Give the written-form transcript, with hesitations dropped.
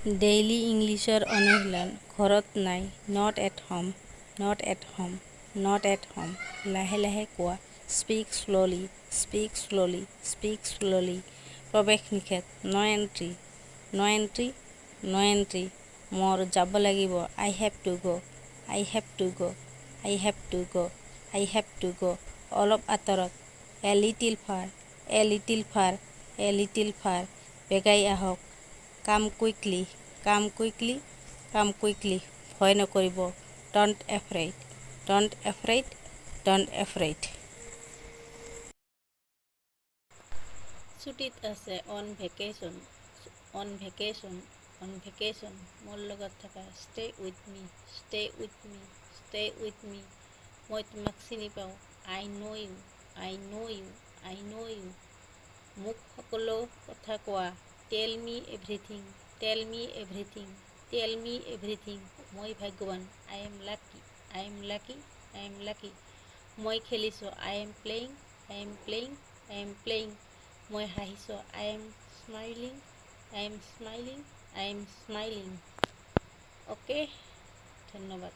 Daily ইংলিছৰ অনুশীলন। ঘৰত নাই, not at home, not at home, not at home. লাহে লাহে কোৱা, speak slowly, speak slowly, speak slowly. প্ৰৱেশ নিষেধ, no entry, no entry, no entry. মোৰ যাব লাগিব, I have to go, I have to go, I have to go, I have to go. অলপ আঁতৰত, a little far, a little far, a little far. বেগাই আহক, come quickly, come quickly, come quickly. ভয় নকৰিব, don't afraid, don't afraid, don't afraid. ছুটীত আছে, on vacation, on vacation, on vacation. মোৰ লগত থাকা, stay with me, stay with me, stay with me. মই তোমাক চিনি পাওঁ, I know you, I know you, I know you. মোক সকলো কথা কোৱা, tell me everything, tell me everything, tell me everything. মই ভাগ্যৱান, I am lucky, I am lucky, I am lucky. মই খেলিছোঁ, I am playing, I am playing, I am playing. মই হাঁহিছোঁ, I am smiling, I am smiling, I am smiling. Okay, ধন্যবাদ।